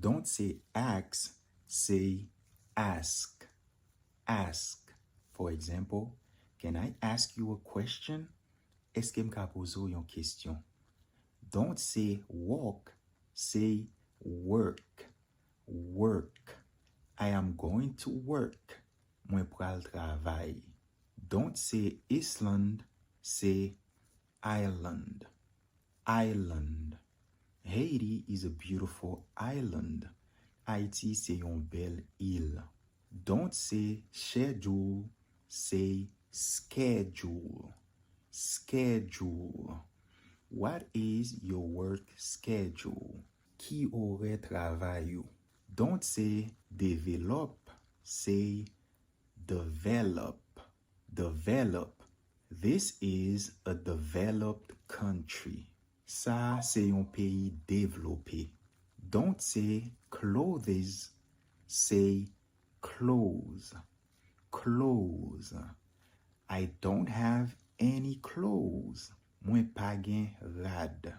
Don't say ask, say ask. Ask. For example, can I ask you a question? Est-ce que m'ka pozo yon question? Don't say walk, say work. Work. I am going to work. Mwen pral travay. Don't say Island, say island. Island. Haiti is a beautiful island. Haiti c'est yon belle île. Don't say schedule, say schedule. Schedule. What is your work schedule? Ki ore travay yo? Don't say develop, say develop. Develop. This is a developed country. Ça, c'est un pays développé. Don't say clothes, say clothes. Clothes. I don't have any clothes. Mwen pa gen rad.